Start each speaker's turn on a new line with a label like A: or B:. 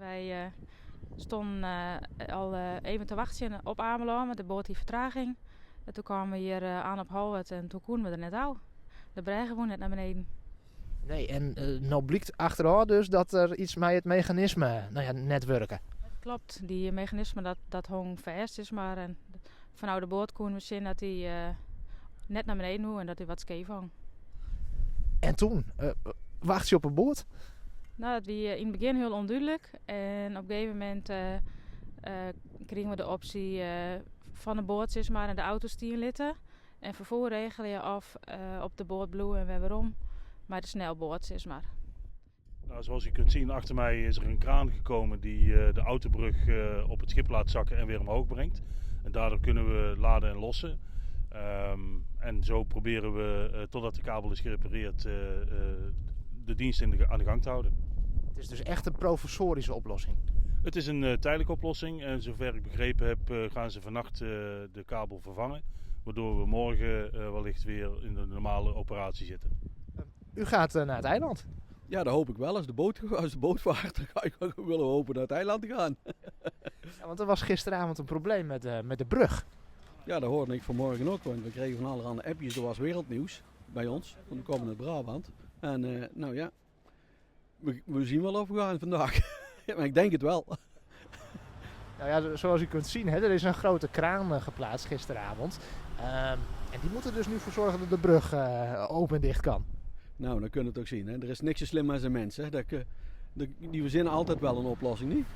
A: Wy stonden al even te wachtsjen op Amelân, want de boat hie fertraging. En toen kamen we hjir oan op Holwert en toen koenen we der net ôf. De brêge woe net nei beneden.
B: Nee, en no blykt achterôf dus dat der iets mei it meganisme nou ja, net wurke.
A: Klopt, dy meganisme dat, dat hong fêst, sis mar. En fanôf de boat koenen we sjen dat dy net nei beneden woe en dat dy wat skeef hong.
B: En toen, wachtsje op in boat?
A: Nou, dat wie yn it begjin hiel ûndúdlik. En op in gegeven momint krigen we de opsje fan de boat sis mar en de auto stean litte. En ferfoer regelje of op de boat bliuwe en wer werom mei de snelboat sis mar.
C: Nou, zoals u kunt zien achter mij is er een kraan gekomen die de autobrug op het schip laat zakken en weer omhoog brengt. En daardoor kunnen we laden en lossen. En zo proberen we, totdat de kabel is gerepareerd, de dienst in de, aan de gang te houden.
B: Het is dus echt een provisorische oplossing?
C: Het is een tijdelijke oplossing en zover ik begrepen heb gaan ze vannacht de kabel vervangen. Waardoor we morgen wellicht weer in de normale operatie zitten.
B: U gaat naar het eiland?
D: Ja, dat hoop ik wel. Als de boot, als de boot vaart, dan ga ik willen hopen naar het eiland te gaan.
B: Ja, want er was gisteravond een probleem met de brug.
D: Ja, dat hoorde ik vanmorgen ook. Want we kregen van allerhande appjes. Er was wereldnieuws bij ons. Want we komen uit Brabant. En nou ja, we zien wel of we gaan vandaag. Maar ik denk het wel.
B: Nou ja, zoals u kunt zien, hè, er is een grote kraan geplaatst gisteravond. En die moet er dus nu voor zorgen dat de brug open en dicht kan.
D: Nou, dan kun je het ook zien. Hè. Er is niks zo slim als een mens. Hè. Die verzinnen altijd wel een oplossing, niet?